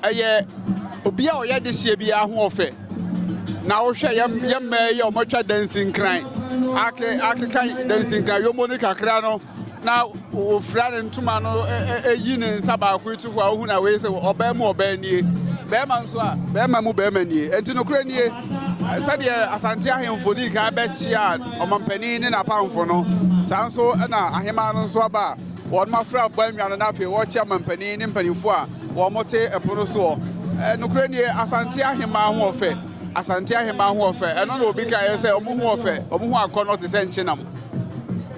Ɛyɛ obi a ɔyɛ dehyeɛ biara ho ɔfɛ. Na wohwɛ yɛ yɛ mmaa yi a wɔatwa dansinkran ake akeka dansinkran yomo no kakra no na ofura ne ntoma no eyi ne nsa baako yi to hɔ a wohu na wei sɛ ɔbaa mu ɔbaa nie bɛrima nso a bɛrima mu bɛrima nie. Enti nokorɛ nie, sɛdeɛ Asante ahemfo dii kan bɛkyea ɔmampanin ne n'apamfo no, saa nso na ahemaa no nso aba a wɔn afra abɔ anwa no na afei wɔrekyea ɔmampanin ne mpanimfoɔ a wɔte ɛpono soɔ. Nokorɛ nie, Asante ahemaa ho ɔfɛ, Asante ahemaa ho ɔfɛ, ɛno na obi kaeɛ sɛ wɔn ho ɔfɛ, wɔn ho akɔnnɔ te sɛ nkyenam.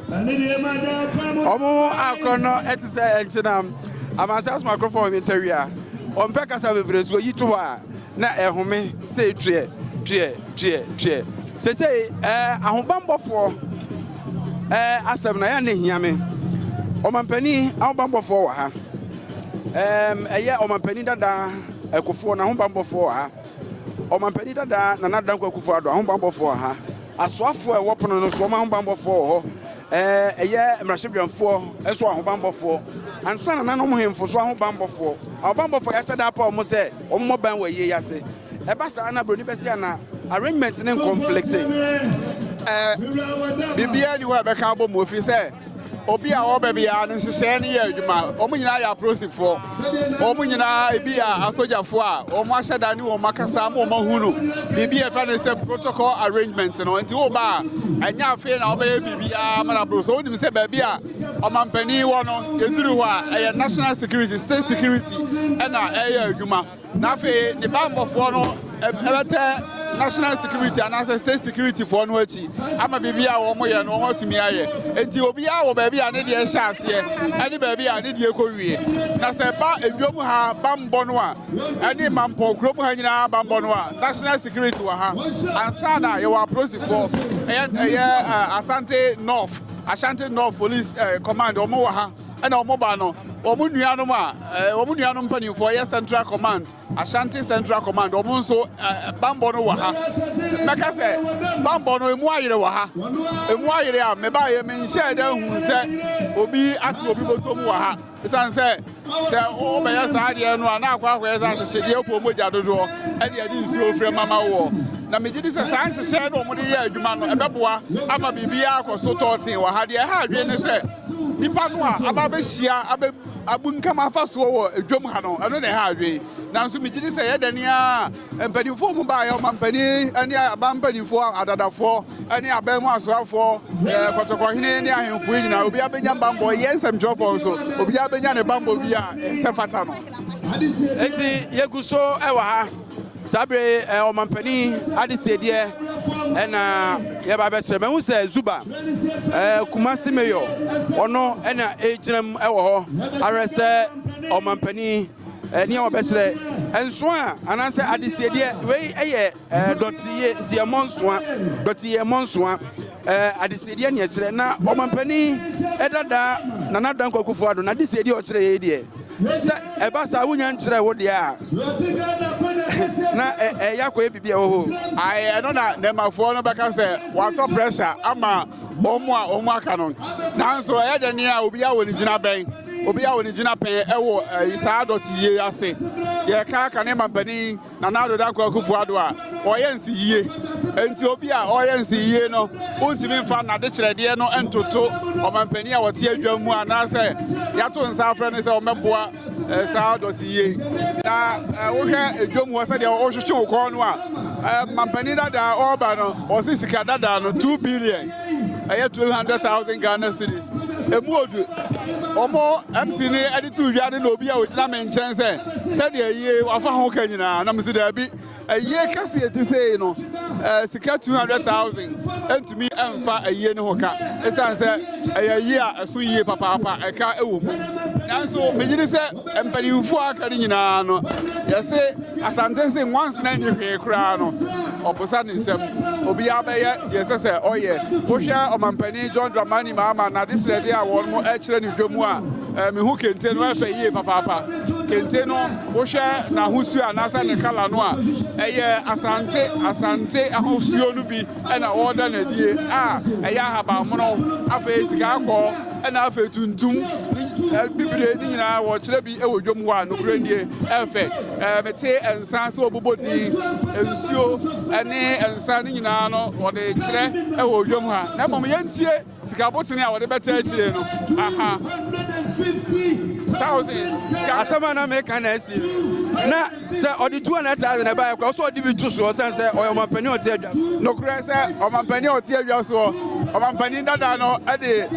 Wɔn ho akɔnnɔ te sɛ nkyenam. Amansan asomakorofo wɔ ntawia. Wɔmpɛ kasa bebree so oyi to hɔ a na ɛhome sɛ tuɛ tuɛ tuɛ tuɛ. Seesei ɛɛ ahobammɔfoɔ ɛɛ asɛm na yɛn na ehia me. Ɔmampanin ahobammɔfoɔ wɔ ha. Ɛɛm ɛyɛ ɔmampanin dada Akufoɔ n'ahobammɔfoɔ wɔ ha. Ɔmampanin dada Nana Dankwa Akufo-Addo ahobammɔfoɔ wɔ ha. Asoafoɔ a ɛwɔ pono no so, wɔn ahobammɔfoɔ wɔ hɔ. Ɛɛ ɛyɛ mmarahyɛbadwamfoɔ nso ahobammɔfoɔ. Ansa na nananom hemfo nso ahobammɔfoɔ. Ahobammɔfoɔ yɛahyɛ da apa wɔn sɛ wɔmmɔ ban wɔ ayie yi ase. Ɛba saa na buroni bɛse ana arrangement no nconflicte. Ɛɛ biribiara nni hɔ a ɛbɛka abɔ mu ɛfiri sɛ Obi a ɔba biara ne nhyehyɛe no yɛ adwuma. Wɔn nyinaa yɛ apolisifoɔ. Wɔn nyinaa ebi yɛ asogyafoɔ a wɔn ahyɛ da ne wɔn akasa ama wɔn ahu no. Biribi a yɛfrɛ no sɛ protocol arrangement no. Nti woba a, ɛnyɛ afei na wɔbɛyɛ biribiara ama no aboro so. Wonim sɛ baabi a ɔmampanin wɔ no, yɛduru hɔ a, ɛyɛ national security, state security ɛna ɛyɛ adwuma. Na afei ne bammɔfoɔ no bɛtɛ national security anaasɛ state security foɔ no akyi ama biribi a wɔyɛ no wɔatumi ayɛ. Enti obiara wɔ baabi a ne deɛ hyɛ aseɛ ɛne baabi a ne deɛ kɔwie. Na sɛ ɛba edwam ha bammɔ no a ɛne Mampɔn kurom ha nyinaa bammɔ no a, national security wɔ ha. Ansa na yɛwɔ apolisifoɔ, ɛyɛ ɛyɛ Asante North, Ashanti North Police Command wɔn wɔ ha. Ɛna wɔn ba no, wɔn nuanom a wɔn nuanom mpanimfoɔ yɛ Central Command, Ashanti Central Command, wɔn nso bammɔ no wɔ ha. Mɛka sɛ bammɔ no emu ayere wɔ ha. Emu ayere a mebaeɛ menhyɛɛ da nhuu sɛ obi ato obi bɔtɔ mu wɔ ha. Ɛsiane sɛ sɛ wobɛyɛ saa adeɛ no a na akɔ akɔyɛ sɛ ahyehyedeɛ pɔ mogya dodoɔ ɛde ɛde nsuo frɛ mama woɔ. Na megye di sɛ saa nhyehyɛɛ no wɔde yɛ adwuma no ɛbɛboa ama biribiara akɔ so tɔɔten wɔ ha. Deɛ ɛha adwene ne sɛ Nnipa no a aba abɛhyia abɛ abunkam afa soɔ wɔ dwam ha no, ɛno na ɛha adwene. Nanso megye di sɛ ɛyɛ dɛn ara a, mpanimfoɔ a wɔbaeɛ, ɔmampanin ne aban mpanimfoɔ, adadafoɔ ne aban mu asoafoɔ, kɔtɔkɔhene ne ahemfo yi nyinaa, obiara bɛnya bammɔ. Yɛn nsɛmtwerɛfoɔ nso, obiara bɛnya ne bammɔ bi a ɛsɛ fata no. Enti yɛgu so wɔ ha. Saa bere yi, ɔmampanin adesiedeɛ na yɛba abɛkyerɛ. Mahu sɛ Zuba, Kumasi mayor, ɔno na ɛgyina mu wɔ hɔ ahwɛ sɛ ɔmampanin nea wɔbɛkyerɛ. Nsoa anaasɛ adesiedeɛ, wei yɛ dɔteyɛ nti ɛmmɔ nsoa, dɔteyɛ mmɔ nsoa. Adesiedeɛ ne ɛkyerɛ na ɔmampanin dada Nana Dankwa Akufo-Addo n'adesiedeɛ ɔkyerɛ yɛ deɛ Sɛ ɛba saa wonya nkyerɛ wo deɛ a, na ɛyɛ akɔyɛ biribi a ɛwɔ hɔ. Ae, ɛno na Nɛɛmafoɔ no bɛka sɛ wɔatɔ pressure ama wɔn a wɔn aka no. Nanso ɛyɛ dɛn a obiara wɔ ne gyinabɛn, obiara wɔ ne gyinapɛn wɔ saa dɔteyie yi ase. Yɛka aka ne mampanin Nana Addo Dankwa Akufo Addo a ɔyɛ nsiyie. Enti obi a ɔyɛ nsiyie no, wontumi mfa n'adekyerɛdeɛ no ntoto ɔmampanin a ɔte adwa mu anaasɛ yɛato nsa afrɛ no sɛ ɔmmɛboa eh, saa dɔteyie yi. Na eh, wohwɛ edwam hɔ sɛdeɛ ɔhwehwe wo kɔn no a, eh, mampanin dada a ɔreba no, ɔse sika dada no 2 billion, ɛyɛ 200,000 Ghana cedis. Emu odu. Wɔn MC no de too dwa no na obi a ogyina me nkyɛn sɛ sɛdeɛ ayie wafa ho ka nyinaa na mese daabi ayie kɛseɛ ti sei no eh, sika 200,000 ntumi mfa ayie no ho ka ɛsiane sɛ ɛyɛ ayie a ɛso yie papaapa ɛka ɛwɔ mu nanso megye di sɛ mpanimfoɔ a aka no nyinaa no yɛse Asante se nwansena nni hwee koraa no, ɔposa ne nsam. Obiara bɛyɛ deɛ ɛsɛ sɛ ɔyɛ. Wohwɛ Ɔmampanin John Dramani Mahama n'adesrɛdeɛ a wɔn kyerɛ no dwa mu a, mehu kente no, ɛfɛ yie papaapa. Kente no, wohwɛ n'ahosuo anaasɛ ne kala no a, ɛyɛ Asante Asante ahosuo no bi na wɔreda no adie a ɛyɛ ahabanmono, afei sika kɔkɔɔ. Ɛna afei tuntum ne bibire ne nyinaa wɔkyerɛ bi wɔ dwam hɔ a nokorɛ nie ɛfɛ. Ɛɛ mete nsa sɛ wɔbobɔ din nsuo ne nsa ne nyinaa no wɔde kyerɛ wɔ dwam ha. Na mmom yɛntie sika botene a wɔde bɛtɛ akyire no. Aha. Thousand. Asɛm a na meka na asi na Sɛ ɔde 200,000 ɛbaeɛ koraa, ɔsɛ ɔde bi to soɔ sɛn sɛ ɔyɛ ɔmampanin a ɔte adwa so. Nokorɛ sɛ ɔmampanin a ɔte adwa soɔ, ɔmampanin dada no de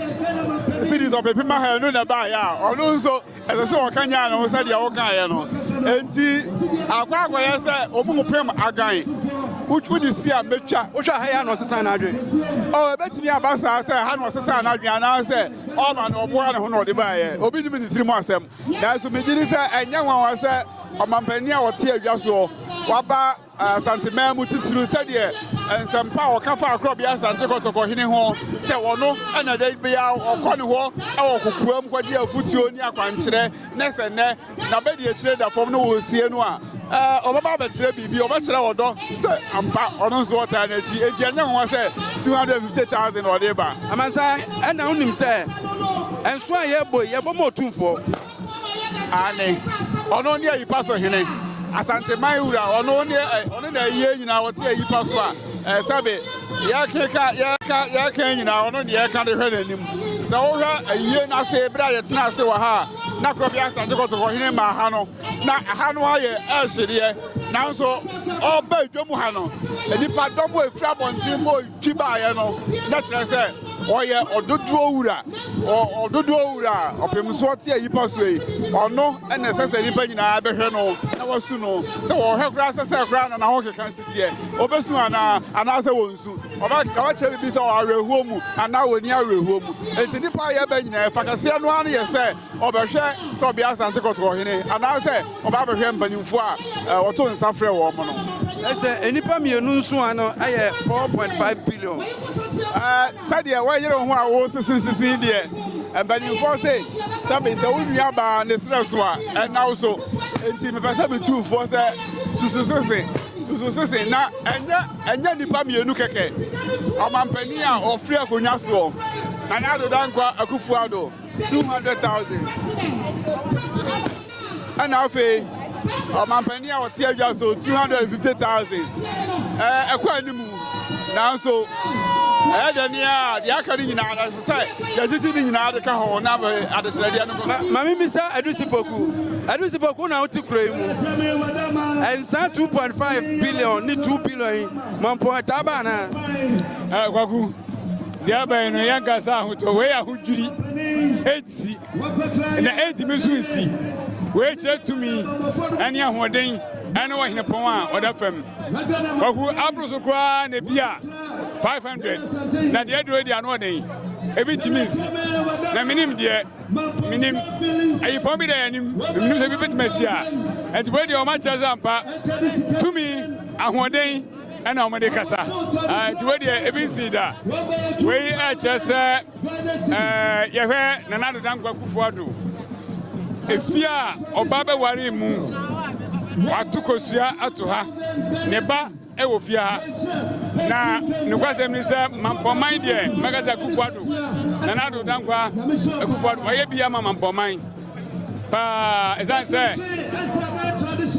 cedis ɔpepem ahanu na ɛbaeɛ a, ɔno nso ɛsɛ sɛ ɔkanyan ne ho sɛdeɛ wokaeɛ no. Enti akɔ akɔyɛ sɛ wɔn mu pem agan. Wode si a mɛtwa. Wohwɛ a ha yi ara na ɔsesaa n'adwene? Oh, ɛbɛtumi aba saa sɛ ha na ɔsesaa n'adwene anaasɛ ɔma na ɔboa ne ho na ɔde baeɛ. Obi nim ne tirim asɛm. Nanso megye di sɛ ɛnyɛ nwanwa sɛ ɔmampanin a ɔte adwa soɔ waba Asanteman mu titiriw sɛdeɛ nsɛmpa a ɔka fa Akorɔbea Asante Kɔtɔkɔ hene ho sɛ ɔno na da biara ɔkɔ ne hɔ wɔ kokoam kɔgye afotuo ne akwankyerɛ na sɛ nnɛ n'abadiakyire da fam na wɔresie no a ɔbɛba abɛkyerɛ biribi, ɔbɛkyerɛ ɔdɔ sɛ ampa ɔno nso ɔtaa n'akyi. Enti ɛnyɛ nwanwa sɛ 250,000 na ɔde ba. Amansan, ɛna wonim sɛ nso a yɛbɔ yi, yɛbɔ ma Otumfoɔ. Aane, ɔno ne ayipa so hene, Asanteman wura, ɔno ne ɔno na ayie nyinaa ɔte ayipa so a, sɛbe yɛkeka yɛka yɛka nyinaa ɔno ne yɛka de hwɛ n'anim. Sɛ wohwɛ ayie no ase berɛ a yɛtena ase wɔ ha a, na Korɔbea Asante Kɔtɔkɔ hene maa ha no, na ha no ayɛ ɛhyedeɛ, nanso ɔba dwam ha no, nnipa dɔm a ɛfiri abɔnten bɔ twi baeɛ no, na kyerɛ sɛ ɔyɛ ɔdodoɔ wura. Ɔdodoɔ wura a ɔpem so ɔte ayipa so yi, ɔno na ɛsɛ sɛ nnipa nyinaa bɛhwɛ no na wɔasu no. Sɛ wɔhwɛ koraa sɛ sɛ koraa na n'ahokeka si teɛ, ɔbɛsu anaa, anaasɛ wɔnsu. Ɔbɛkyerɛ biribi sɛ ɔwɔ awerɛhoɔ mu anaa ɔnni awerɛhoɔ mu. Enti nnipa a yɛba nyinaa, ɛfa kɛseɛ no ara no yɛ sɛ ɔbɛhwɛ Korɔbea Asante Kɔtɔkɔhene anaasɛ ɔba abɛhwɛ mpanimfoɔ a wɔto nsa frɛ wɔn no. Ɛsɛ nnipa mmienu nso a no yɛ 4.5 billion. Sɛdeɛ woayere wo ho a woresesesese deɛ, mpanimfoɔ se sɛbe sɛ wo nua baa ne serɛ so a, ɛnna wo so. Enti mepɛ sɛ metu foɔ sɛ susu sese, susu sese na ɛnyɛ ɛnyɛ nnipa mmienu kɛkɛ. Ɔmampanin a ɔfiri akonnwa soɔ, Nana Addo Dankwa Akufo-Addo, 200,000. Ɛna afei ɔmampanin a ɔte adwa so 250,000. Ɛkɔ anim nanso ɛyɛ dɛ ne a deɛ aka no nyinaa no ɛsɛ sɛ yɛgyegye ne nyinaa de ka ho na afei adehyerɛdeɛ no kɔ so. Maame misa Adusi Poku. Adusi Poku na wote kuro yi mu. Nsa 2.5 billion ne 2 billion yi mampɔn ɛtaa ba anaa? Kwaku, Deɛ ɛba yi no, yɛnka sɛ ahotɔ, wei yɛ ahodwiri, ɛnsi, na ɛntumi nso nsi. Wei kyerɛ tumi ne ahoɔden ne ɔhenepɔn a ɔda fam. Kwaku aboro so koraa na ebi a 500 na deɛ aduro deɛ ano ɔden, ebi ntumi nsi. Na menim deɛ menim ayipɔn bi da yɛn anim, menim sɛ ebi bɛtumi asi a. Ɛnti wei deɛ wɔn akyerɛ sɛ ampa tumi, ahoɔden ɛna wɔde kasa nti wei deɛ ebi nsii da. Wei ɛkyerɛ sɛ ɛɛ yɛhwɛ Nana Addo Dankwa Akufo-Addo efie a ɔba bɛware mu, wato kosua ato ha, ne ba ɛwɔ fie ha. Na nokwasɛm ni sɛ Mampɔman deɛ mɛka sɛ Akufo-Addo, Nana Addo Dankwa Akufo-Addo ɔyɛ bi ama Mampɔman paa, ɛsiane sɛ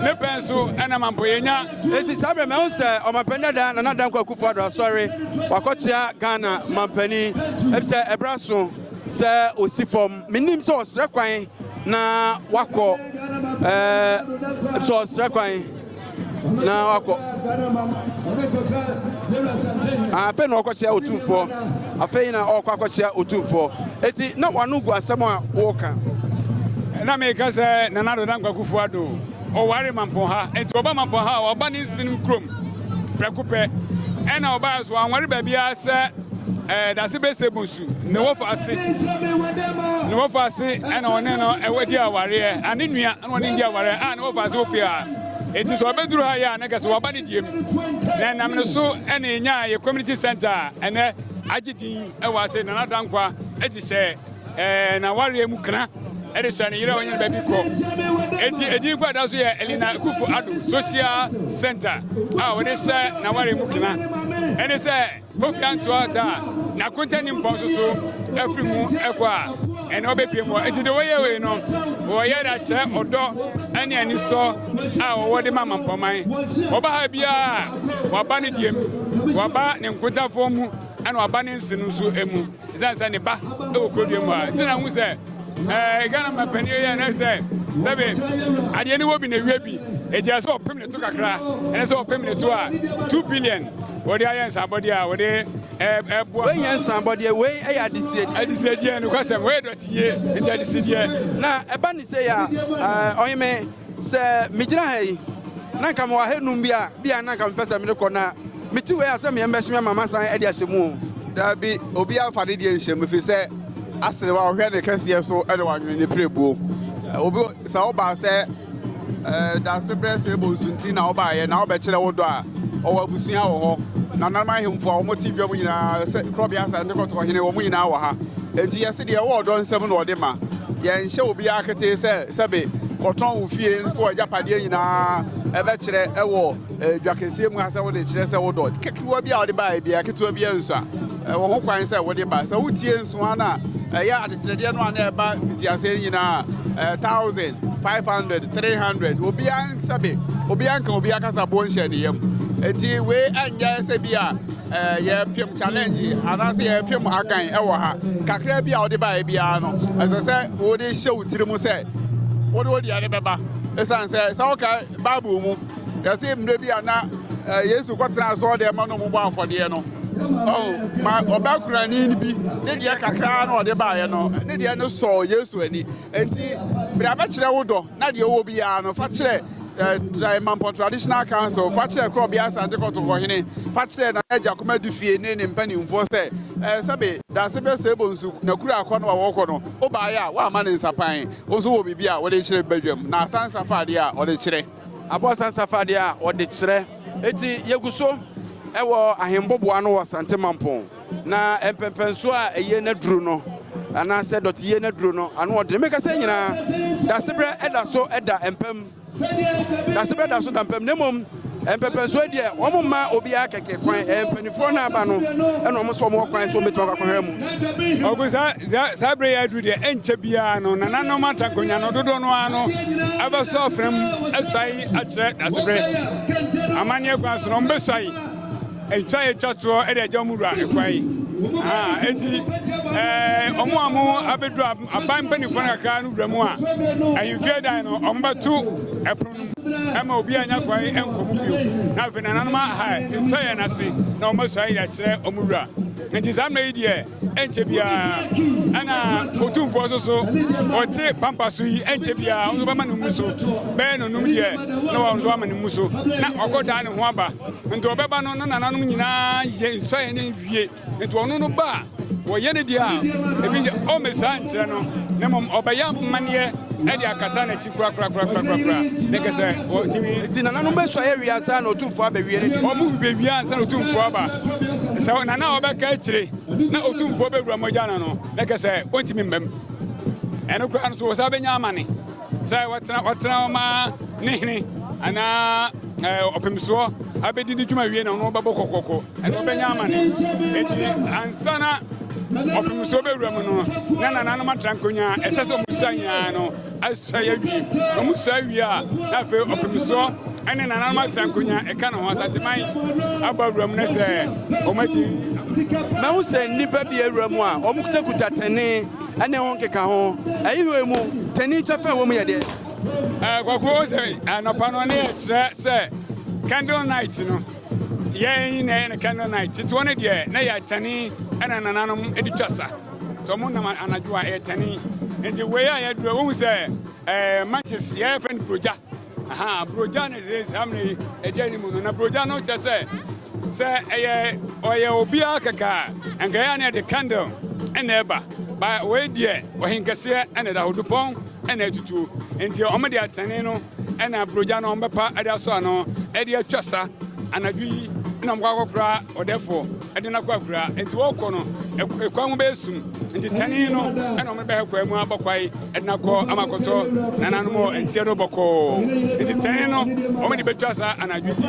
ne pɛn so ɛna Mampɔ yɛnya. Enti saa berɛ mahu sɛ ɔmampanin dada Nana Dankwa Akufo-Addo asɔre, wakɔkyea Ghana mampanin, efisɛ ɛberɛ aso sɛ ɔsi fam. Mennim sɛ ɔsrɛ kwan na wakɔ, ɛɛ, sɛ ɔsrɛ kwan na wakɔ. Afei na ɔkɔkyea Otumfoɔ. Afei na ɔrekɔ akɔkyea Otumfoɔ. Enti na w'ano gu asɛm a woreka. Na meka sɛ Nana Addo Dankwa Akufo-Addo Ɔwaree Mampɔnha, enti ɔba Mampɔnha a, ɔba ne nsenom kurom prɛko pɛ. Ɛna ɔbaeɛ nso, wanware baabiara sɛ ɛɛ Dase Bese Bonsu, ne wɔfa ase. Ne wɔfa ase ɛna ɔne no ɛwɔ di awareɛ, a ne nua ɛna ɔne di awareɛ a ne wɔfa ase wɔ fie ha. Enti sɛ ɔbɛduru ha yɛ a, na kɛsɛ waba ne diem. Na ɛnam ne so ɛna yɛnyaa yɛ community center a ɛnɛ agye din ɛwɔ ase Nana Dankwa ɛhyehyɛɛ. Ɛɛ n'awareɛ mu kena de hyɛ ne yere a ɔnyɛ no baabi kɔ. Enti edin kɔ ɛda so yɛ Elena Akufo Addo Social Center a wɔde hyɛ n'awareɛ mu kena. Ɛne sɛ Kofi Antoa Taa n'akonta nimpɔn nso so. afiri mu ɛkɔ a, ɛna ɔbɛpie mu hɔ. Nti deɛ wɔyɛ wei no, wɔyɛ de akyerɛ ɔdɔ ne anisɔ a wɔwɔ de ma Mampɔman. Wɔba ha biara a, wɔaba ne deɛ mu, wɔaba ne nkontafoɔ mu, ɛna wɔaba ne nse no nso mu. Ɛsiane sɛ ne ba wɔ kurodua mu a, nti na ho sɛ ɛɛ Ghana mampanin yɛ na sɛ sɛbe adeɛ ne wɔ bi na ewie bi. Eti ɛsɛ ɔpem ne to kakra, ɛna sɛ ɔpem ne to a 2 billion wɔde ayɛ nsabɔdeɛ a wɔde ɛboa. Wei nyɛ nsabɔdeɛ, wei yɛ adesiedeɛ. Adesiedeɛ nokwasɛm, wei yɛ dɔteyie, nti adesiedeɛ. Na ɛba ne sei a, ɔheme, sɛ megyina ha yi, na nka mewɔ ahanum bi a, bi a na nka mepɛ sɛ mede kɔ, na mete wei a, sɛ meɛ mbɛhye me ama masan de ahyɛ mu o. Daabi, obiara mfa ne deɛ nhyɛ mu, ɛfiri sɛ aserewa ɔhwɛ ne kɛseɛ so na wanwene ne pirebuo. Obi, sɛ woba sɛ Daasebrɛ sɛ ɛbɔ nsu nti na wobaeɛ na wobɛkyerɛ wo dɔ a, ɔwɔ abusua wɔ hɔ. Nananom ahemfo a wɔte dwam nyinaa sɛ Korɔbea Asante Kɔtɔkɔhene, wɔn nyinaa wɔ ha. Enti yɛse deɛ ɛwɔ ɔdɔ nsam na ɔde ma. Yɛnhyɛ obiara ketee sɛ sɛbe kɔtɔn wo fie mfa w'agyapadeɛ nyinaa ɛbɛkyerɛ ɛwɔ dwa kɛseɛ mu ha sɛ wode kyerɛ sɛ wodɔ. Ketewa bi a wode baeɛ biara, ketewa biara nsua. Ɛwɔ ho kwan sɛ wode ba. Sɛ wotie nsoa no a, ɛyɛ adekyerɛdeɛ no a na ɛba mfitiaseɛ no nyinaa a, 1,000, 500, 300, obiara sɛbe, obiara nka obiara kasaboɔ nhyɛ ne yam. Enti wei ɛnyɛ sɛ bi a yɛrepem challenge anaasɛ yɛrepem agan ɛwɔ ha. Kakra bi a wode baeɛ biara no, ɛsɛ sɛ wode hyɛ wo tiri mu sɛ wode wo deɛ no bɛba. Ɛsiane sɛ sɛ woka Bible mu, yɛse mmerɛ bi a na Yesu kɔtena asɔɔdɛm ma no mu bɔ afɔdeɛ no, oh, ma ɔba kurani no bi ne deɛ kakra na ɔde baeɛ no, ne deɛ no sɔɔ Yesu ani. Enti bere a bɛkyerɛ wo dɔ na deɛ ɔwɔ biara no, fa kyerɛ eh, Mampɔn Traditional Council, fa kyerɛ Korɔbea Asante Kɔtɔkɔhene, fa kyerɛ Nana Agyakoma Dufie ne ne mpanimfoɔ sɛ eh, sɛbe daase bɛ sɛ ɛbɔ nsu na kura akɔ no a wɔkɔ no, wobaeɛ a woamma ne nsapan, wo nso wɔ biribi a wode kyerɛ badwam, na asansa fa adeɛ a ɔde kyerɛ. Aboa asansa fa adeɛ a ɔde kyerɛ. Enti yɛgu so wɔ ahemboboa no wɔ Asante Mampɔn. Na mpɛmpɛnsoɔ a ɛyɛ n'aduro no, anaasɛ dɔteyie n'aduro no, ano ɔdene. Meka sɛ nyinaa, dasebrɛ da so da mpam. Dasebrɛ da so da mpam. Na mmom, mpɛmpɛnsoɔ deɛ, wɔn mma obiara kɛkɛ kwan. Ɛyɛ mpanimfoɔ no aba no, ɛna wɔn nso wɔn wɔ kwan sɛ wɔbɛtumi akɔ akɔhwɛ mu. Ɔgu saa saa bere yɛ aduru deɛ ɛnkyɛ biara no nananom atankonya no dodoɔ no ara no ɛbɛsɔ afena mu asuae akyerɛ dasebrɛ amanneɛ kwan so no wɔbɛsuae Ntwa a etwa toɔ de agya wɔn wura kwan. Enti wɔn a wɔabɛduru aban mpanimfoɔ no kakra no wura mu a, ahemfie dan no, wɔbɛto ɛpono no mu ɛma obi anya kwan nkɔ mu bio. Na afei nananom aha nsɔeɛ no ase na wɔasɔe de akyerɛ wɔn wura. Enti saa mmerɛ yi deɛ, ɛnkyɛ biara ɛna Otumfoɔ nso so ɔte pampa so yi, ɛnkyɛ biara ɔno nso bɛma ne mu so bɛyɛ nonum deɛ na wɔn nso ama ne mu so na wakɔdan ne ho aba. Nti ɔbɛba no na nananom nyinaa yɛ nsɔeɛ no wie. Nti ɔno no ba a, wɔyɛ ne deɛ a, ebi deɛ ɔmmɛsua nkyerɛ no, na mmom ɔbɛyɛ amanneɛ de akata n'akyi korakorakorakorakora, ne kɛ sɛ wɔtumi. Nti nananom bɛsua awie ansa na Otumfoɔ abɛwie ne deɛ? Wɔn bɛwie ansa na Otumfoɔ aba. Sɛ nana a ɔbɛka akyire na Otumfoɔ bɛwura mogya no no, ne kɛ sɛ ɔntumi mma mu. Ɛno koraa no so wɔsan bɛnya amane. Sɛ wɔtena wɔtena hɔ ma ne hene anaa ɛɛ ɔpemsoɔ abɛdi ne dwuma wie na ɔno bɛbɔ kɔkɔkɔ ɛno ɔbɛnya amane. Eti ansa na ɔpemsoɔ bɛwura mu no na nananom atra nkonnwa a ɛsɛ sɛ wɔn sua nyinaa no asua awie. Wɔn sua awie a na afei ɔpemsoɔ ɛne nananom atra nkonnwa ɛka ne ho Asanteman aba wura mu na sɛ wɔn ati. Mahu sɛ nnipa bi awura mu a wɔkutakuta tɛne ne ho nkekaho. Ɛyi wei mu, tɛni kyɛfa a ɛwɔ mu yɛ deɛ? Kwaku o sɛ anɔpa no ne yɛkyerɛ sɛ candle night no yɛn na ɛyɛ no candle night tete hɔ no deɛ na yɛ tɛni ɛna nananom de twa sa nti wɔn nam anadwo a ɛyɛ tɛni nti wei a yɛduro wohu sɛ ɛɛ matches yɛfɛ no brogya. Ahaa, brogya na ɛsɛ saa mmerɛ yi ɛdi anim no. Na brogya no kyerɛ sɛ, sɛ ɛyɛ ɔyɛ obiara kɛkɛ a, nka ɛyɛ a na yɛde candle ɛna ɛba. Ba wei deɛ ɔhenkɛseɛ ɛna ɛda hɔ, dupɔn ɛna ɛtutuo. Nti wɔn de atɛne no ɛna brogya no wɔn bɛpa ɛde asɔ ano ɛde atwa sa anadwo yi ɛna wɔn kɔ akɔkora ɔdɛfoɔ ɛde no akɔ akura. Nti wɔkɔ no ɛkwan mu bɛyɛ sum. Nti tɛne no ɛna wɔn bɛhɛ kwan mu abɔ kwae. Ɛna kɔ ama kɔtɔ nananom wɔ nseɛ no bɔkɔɔ. Nti tɛn no wɔn de bɛtwa saa anadwo ti.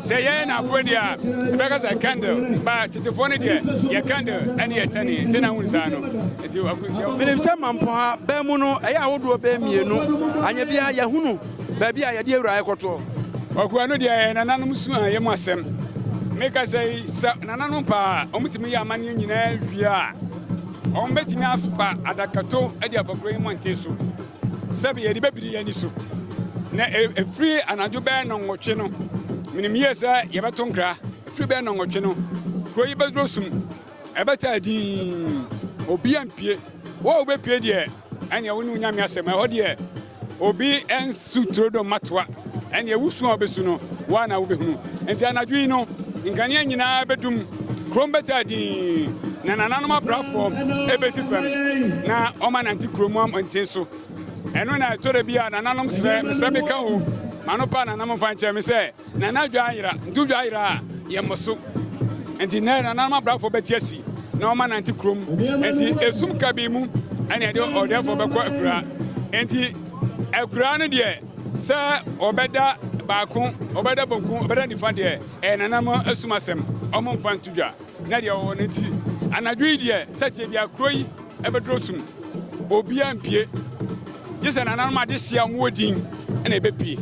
Sɛ yɛn nafoɔ deɛ a, yɛbɛka sɛ candle, ba tetefoɔ no deɛ yɛ candle ɛne yɛ tɛne, nti na wohu saa no. Nti Menim sɛ Mampɔha bɛn mu no ɛyɛ ahodoɔ bɛyɛ mmienu, anyɛ biara yɛahunu baabi a yɛde awura ɛkɔtoɔ. Kwaku, ɛno deɛ ɛyɛ nananom su a ɛyɛ mu asɛm. Meka sɛ sɛ nananom paa a wɔtumi yɛ amanneɛ nyinaa wie a, wɔbɛtumi afa adakato de afa kuro yi mmɔnten so. Sɛbe yɛde bɛbiri yɛn ani so. Na ɛfiri anadwo bɛyɛ nnɔnwɔtwe no, menim yie sɛ yɛbɛto nkra. Ɛfiri bɛyɛ nnɔnwɔtwe no, kuro yi bɛduro sum, ɛbɛtaa dinn, obiara mpue. Wo a wobɛpue deɛ, ɛnneɛ wo ne wo Nyame asɛm. Ɛhɔ deɛ, obi nsu turodoo mmatoa. Ɛnneɛ wo su a wobɛsu no, wo ara na wobɛhunu. Enti anadwo yi no, nkanea nyinaa bɛdum, kurom bɛtaa dinn, na nananom abrafoɔ bɛsi fam na wɔanante kurom mmɔnten so. Ɛno na ɛtɔ da bi a nananom srɛ me sɛ meka o, m'ano pa nananom mfa nkyɛ me sɛ, Nana dwa ayera, nti wodwa ayera a, yɛmmɔ so. Enti nnɛ nananom abrafoɔ bɛte asi na wɔanante kurom. Enti esum kabii mu na yɛde ɔdɛɛfoɔ bɛkɔ akuraa. Enti akuraa no deɛ, Sɛ ɔbɛda baako, ɔbɛda bonku, ɔbɛda nifa deɛ, ɛyɛ nananom asum asɛm, wɔn mfa nto dwa. Na deɛ ɔwɔ no nti, anadwo yi deɛ, sɛteɛ biara kuro yi bɛduro sum, obiara mpue, gye sɛ nananom adehyeɛ a wɔwɔ din na ɛbɛpue.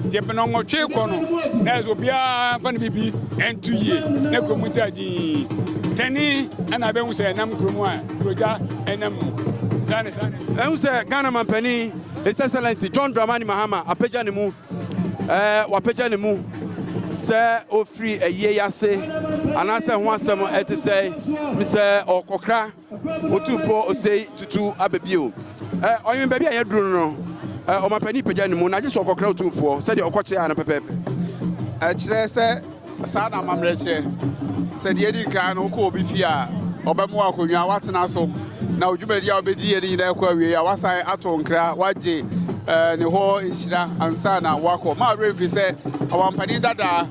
Nti nnɔnwɔtwe rekɔ no, na ɛsɛ sɛ obiara mfa ne biribi nto yie na kurom ntaa dinn. Tɛnee na abɛhu sɛ ɛnam kurom a kurogya nam mu. Saa ne saa ne. Ɛhu sɛ Ghana mampanin His Excellency John Dramani Mahama apagya ne mu, ɛɛ wapagya ne mu sɛ ɔfiri ayie yi ase anaasɛ ho asɛm ɛte sɛ ne sɛ ɔkɔkra Otumfoɔ Osei Tutu aba bio. Ɛɛ ɔyem baabi a yɛaduru no no, ɔmampanin pagya ne mu na agye sɛ ɔkɔkra Otumfoɔ sɛdeɛ ɔkɔkyea no pɛpɛɛpɛ. Ɛkyerɛ sɛ Saa na amammerɛ kyerɛ. Sɛ deɛ edi kan no, wokɔ obi fie a, ɔbɛma wo akonnwa, woatena so, na wo dwumadi a wobɛdi yɛ no nyinaa kɔ awiei a, woasan ato nkra, woagye ne hɔ nhyira ansa na woakɔ. Ma werɛ mfi sɛ ɔmampanin dada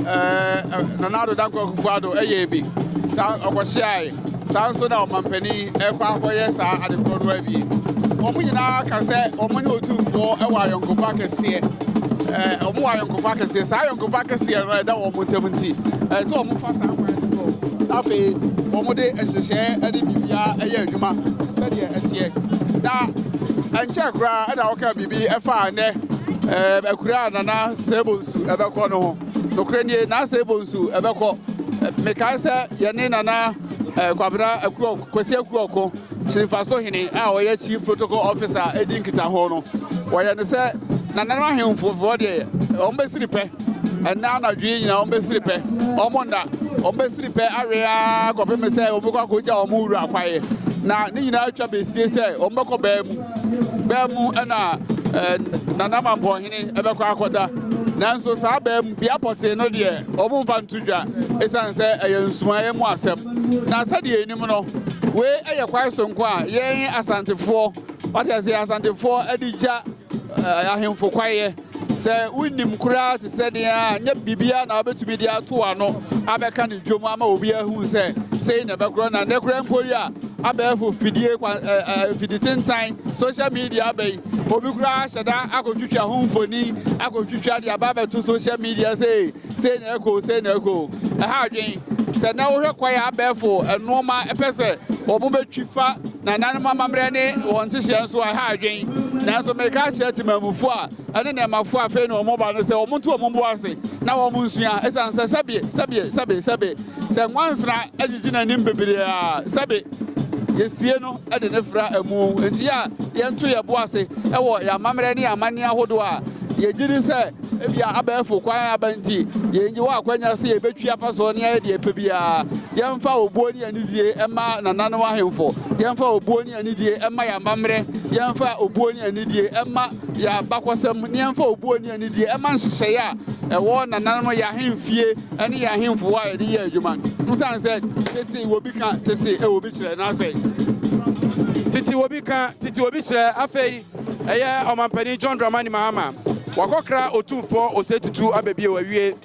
Nana Addo Dankwa Akufo-Addo yɛɛ bi saa, ɔkɔkyeae. Saa nso na ɔmampanin rekɔ akɔyɛ saa ade korɔ no awie. Wɔn nyinaa ka sɛ wɔn ne Otumfoɔ wɔ ayɔnkofa kɛseɛ. Wɔn wɔ ayɔnkofa kɛseɛ. Saa ayɔnkofa kɛseɛ no a ɛda wɔn ntam nti, ɛsɛ sɛ wɔfa saa kwan no so na afei wɔde nhyehyɛɛ ne biribiara yɛ adwuma sɛdeɛ ɛteɛ. Na ɛnkyɛɛ koraa na wɔkaa biribi faa nnɛ akuraa a Nana Sɛbonsu bɛkɔ no ho. Nokorɛ nie, Nana Sɛbonsu bɛkɔ. Mekae sɛ yɛne Nana Kwabena Akuo, Kwasi Akuoko, Kyirifaso hene a ɔyɛ Chief Protocol Officer di nkitaho no, wɔyɛ no sɛ nananom ahemfofoɔ deɛ wɔbɛsiri pɛ. Ɛnnɛ anadwo yi nyinaa wɔbɛsiri pɛ. Wɔn nna, wɔbɛsiri pɛ awe ara kɔpem sɛ wɔbɛkɔ akɔgya wɔn wura kwaeɛ. Na ne nyinaa atwa bɛsie sɛ wɔbɛkɔ baa mu. Baa mu na Nana Mampɔnhene bɛkɔ akɔda. Nanso saa baa mu bea pɔtee no deɛ wɔmfa nto dwa ɛsiane sɛ ɛyɛ nsumaeɛ mu asɛm. Na sɛdeɛ yɛnim no, wei yɛ kwan sononko a yɛn Asantefoɔ, wate aseɛ, Asantefoɔ de gya ahemfo kwaeɛ. Sɛ wonim koraa te sɛ deɛ a, nyɛ biribiara na wobɛtumi de ato ano abɛka no dwom ama obi ahu sɛ sei na ɛbɛkorɔ. Na nnɛ koraa mpo yi a abɛɛfo fidie kwa fidi tentan, social media aba yi, obi koraa ahyɛ da akɔtwitwa ho mfoni, akɔtwitwa de aba abɛto social media sɛ sei na ɛkɔ o, sei na ɛkɔ o. Ɛha adwene. Sɛ nnɛ wohwɛ kwan a abɛɛfo nnoɔma pɛ sɛ wɔbɛtwi fa nananom amammerɛ ne wɔn nhyehyɛɛ nso a, ɛha adwene. Nanso meka akyerɛ temammufoɔ a ɛne nnɛɛmafoɔ a afei na wɔba no sɛ wɔnto wɔn bo ase na wɔnsua, ɛsiane sɛ sɛbe, sɛbe, sɛbe, sɛbe, sɛ nwansena agyigye n'anim bebree a, sɛbe yɛsie no de no fra amu. Enti yɛ a yɛnto yɛn bo ase wɔ yɛn amammerɛ ne yɛn amanneɛ ahodoɔ a yɛgye di sɛ Ebia abɛɛfo kwan aba nti, yɛwɔ akwanya sɛ yebetwi afa so na yɛayɛ deɛ yɛpɛ biara. Yɛmfa obuo ne anidie mma nananom ahemfo. Yɛmfa obuo ne anidie mma yɛn amammerɛ. Yɛmfa obuo ne anidie mma yɛn abakɔsɛm, na yɛmfa obuo ne anidie mma nhyehyɛeɛ a ɛwɔ nananom, yɛn ahemfie ne yɛn ahemfo hɔ a yɛde yɛ adwuma. Esiane sɛ tete wɔ bi ka, tete wɔ bi kyerɛ, na asɛe. Tete wɔ bi ka, tete wɔ bi kyerɛ. Afei. Ɛyɛ Ɔmanpanin John Dramani Mahama wakɔkra Otumfoɔ Osei Tutu aba bio awie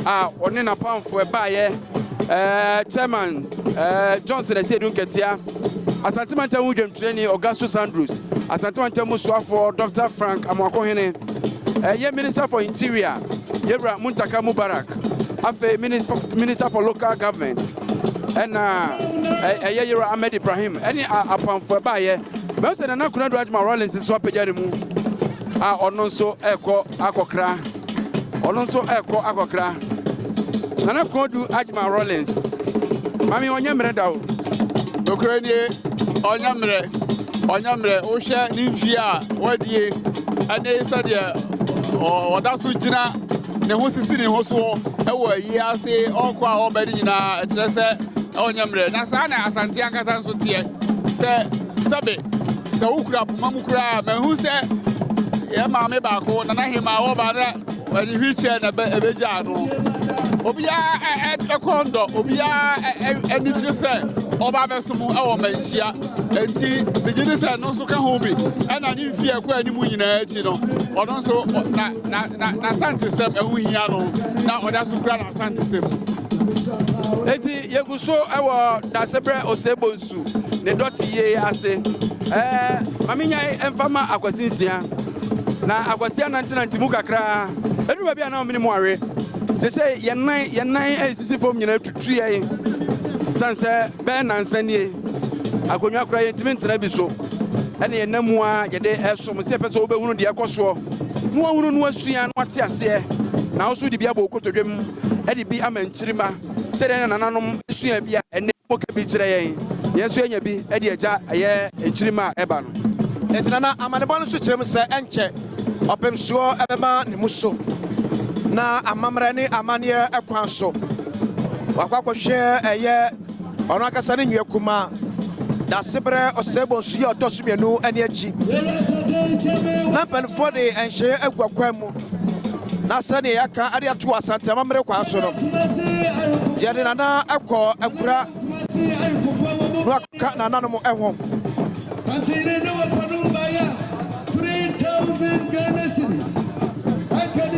a ɔne n'apamfo ɛbaeɛ, ɛɛ Chairman ɛɛ Johnson Asiedu Nketia, Asante Mantam mu dwamtirani Augustus Andrews, Asante Mantam mu soafoɔ Dr. Frank Amoakohene, ɛyɛ Minister for Interior. Yɛwura Muntaka Mubarak, afei Minister for Local Government, ɛna ɛyɛ Yɛwura Ahmed Ibrahim, ɛne apamfo ɛbaayɛ. Bɛn sɛ Nana Konadu Agyeman Rawlings nso apagya ne mu a ɔno nso ɛrekɔ akɔkra. Ɔno nso ɛrekɔ akɔkra. Nana Konadu Agyeman Rawlings, maame ɔnyɛ mmerɛ da o. Nokorɛ nie, ɔnyɛ mmerɛ, ɔnyɛ mmerɛ. Wohwɛ ne mfie a wadie ɛne sɛdeɛ ɔda so gyina ne ho sisi ne ho soɔ ɛwɔ ayie ase, ɔkɔ a ɔba ne nyinaa ɛkyerɛ sɛ ɔnyɛ mmerɛ. Na saa na Asante ankasa nso teɛ, sɛ sɛbe sɛ wokura poma mu koraa, mahu sɛ yɛ maame baako Nana Hema wɔba na ɛde wheelchair na ɛbɛgya ano. Obiara ɛkɔ ndɔ, obiara ani gye sɛ ɔba abɛsom ɛwɔ Manhyia. Nti megye di sɛ ɛno nso ka ho bi. Ɛna ne mfie ɛkɔ anim nyinaa akyi no, ɔno nso na na na n'asantesɛm ɛho hia no, na ɔda so kura n'asantesɛm mu. Eti yɛgu so ɛwɔ Dasebrɛ Osei-Bonsu ne dɔte yie ase. Maame nyae ɛmfa ma Akwasi Nsia. Na Akwasi anantenante mu kakraa. Ɛduru baabi a na ɔmene mu awe. Te sɛ yɛn nan yɛn nan a esisi fam nyinaa tutu yɛn. San sɛ bɛyɛ nansa nie. Akonnwa koraa yɛntumi ntena bi so. Ɛne yɛn nam mu a yɛde ɛsom sɛ yɛpɛ sɛ wobɛhunu deɛ ɛkɔ soɔ. Na wahunu no asua na wate aseɛ. Na wo nso de bi abɔ wo kotodwe mu de bi ama nkyirimma. Sɛdeɛ na nananom sua bi a ɛnnɛ wɔka bi kyerɛ yɛn. Yɛn nso yɛanya bi de agya ɛyɛ nkyirimma a ɛba no. Enti Nana, amanebɔ no nso kyerɛ mu sɛ ɛnkyɛ ɔpemsoɔ bɛma ne mu so na amammerɛ ne amanneɛ kwan so wakɔ akɔhwɛ ɛyɛ ɔno ankasa ne nua kumaa Dasebrɛ Osei-Bonsu yi a ɔtɔ so mmienu ne akyi. Na mpanimfoɔ de nhyɛeɛ agu akwan mu na sɛdeɛ yɛaka de ato Asante amammerɛ kwan so no, yɛde Nana kɔ akura na wakɔka nananom ho.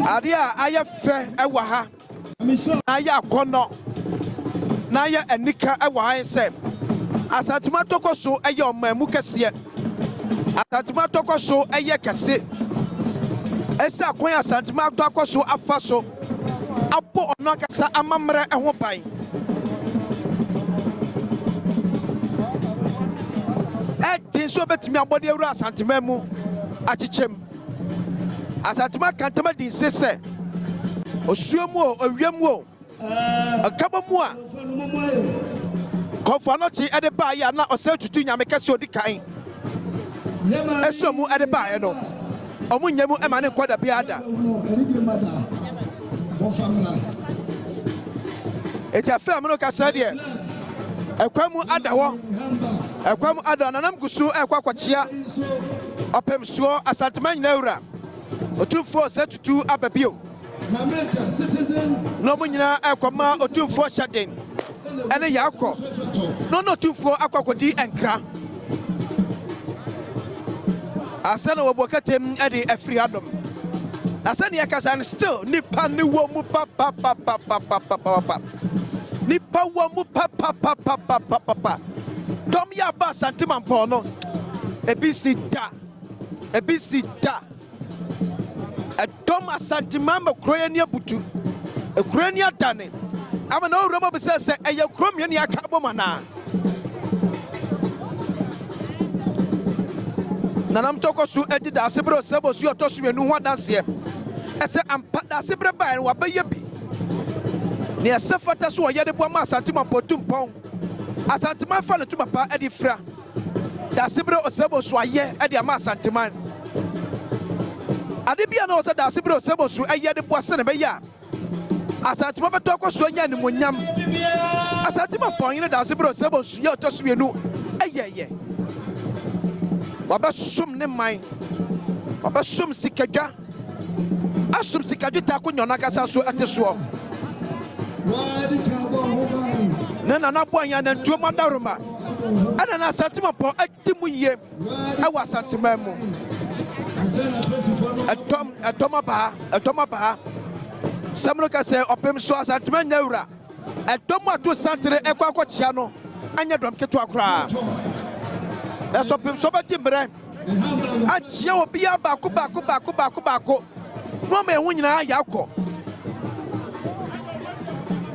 Adeɛ a ayɛ fɛ wɔ ha na ayɛ akɔnnɔ na ayɛ anika wɔ ha sɛ Asantuma atɔkɔ so yɛ ɔman mu kɛseɛ. Asantuma atɔkɔ so yɛ kɛse. Ɛsɛ akwan Asantuma atɔkɔ so afa so abɔ ɔno ankasa amammerɛ ho ban. Ɛden sɛ ɔbɛtumi abɔ de awura Asantuma mu akyekyɛm. Asantuma ka ntam adi nse sɛ osuo mu o, owia mu o, nkabɔ mu a Kɔmfo Anɔkye de baeɛ a na ɔsɛ tutu nyame kɛse odi kan ɛsɔ mu de baeɛ no, ɔmo nyɛ mu ma ne nkɔ da biara da. Enti afei a me no kasa deɛ, ɛkwan mu ada hɔ, ɛkwan mu ada hɔ, nanam gu so ɛrekɔ akɔkyea ɔpem soɔ Asantema nyinaa wura Otumfoɔ Osei Tutu aba bio. Na wɔn nyinaa ɛrekɔma Otumfoɔ Hyɛden ɛne Yaakɔ na ɔne Otumfoɔ akɔ akɔdi nkra. Asɛ na wɔbɔ kɛtɛm de afiri hanom. Na sɛnea ɛkasa no still nipa ne wɔ mu papapapapapapa. Nipa wɔ mu papapapapapapa. Dɔm yɛ aba Asante Mampɔn no, ebi si da, ebi si da. Ɛdɔm Asante Mama kuro yɛ ni abutu, kuro ni adane. Ama na owura mu abisa sɛ ɛyɛ kuro mmienu aka abom anaa? Nanam tɔkɔ so adi Daasebrɛ Osei-Bonsu a ɔtɔ so mmienu ho adanseɛ sɛ ampa Daasebrɛ baeɛ no wabɛyɛ bi. Nea ɛsɛ fata so ɔyɛ de boa ma Asante Mampɔn tu mpɔn. Asanteman fa ne ntoma pa de fira. Daasebrɛ Osei-Bonsu ayɛ de ama Asanteman. Ade bi a na ɔwɔ sɛ Daasebrɛ Osei-Bonsu yɛ de boa sɛnea ɛbɛyɛ a Asantema bɛtɔ akɔ so anya animuonyam. Asantema Pɔnhene Daasebrɛ Osei-Bonsu a ɔtɔ so mmienu yɛeɛ. Wabɛsom ne man, wabɛsom sikadwa, asom sikadwetɛ akonnwa ɔno ankasa nso te soɔ. Ne Nana Boahen anantuo mu adaworoma ɛna na Asantema Pɔn adi mu yie. Ɛwɔ Asanteman mu. Ɛdɔm, ɛdɔm aba ha, ɛdɔm aba ha. Sɛm no ka sɛ ɔpem so Asanteman nya wura. Ɛdɔm ato santere ɛkɔ akɔkyea no anyɛ dɔm ketewa koraa. Nanso ɔpem so bɛgye mmerɛ akyea obiara baako baako baako baako baako na ɔma ɛho nyinaa ayɛ akɔ.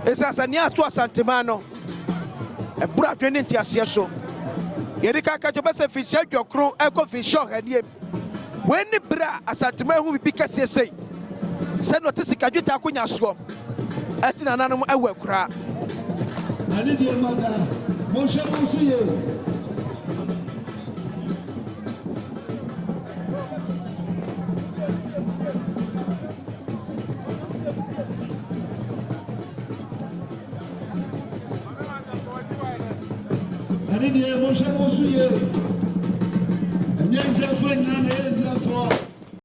Ɛsiane sɛ nea ato Asanteman no, ɛboro adwene ne nteaseɛ so. Yɛde ka ka kyerɛ bɛsɛ mfinhyia aduɔkron ɛkɔ mfinhyia ɔha nie. Wei ne berɛ a Asanteman hu biribi kɛseɛ sei. Sɛdeɛ ɔte sika dwetɛ akonya soɔ ɛte nananom ɛwɔ akuraa. Ɛne deɛ ma da, monhwɛ mo nso yie. Ɛne deɛ monhwɛ mo nso yie. Ɛnyɛ Israelfoɔ nyinaa na ɛyɛ Israelfoɔ.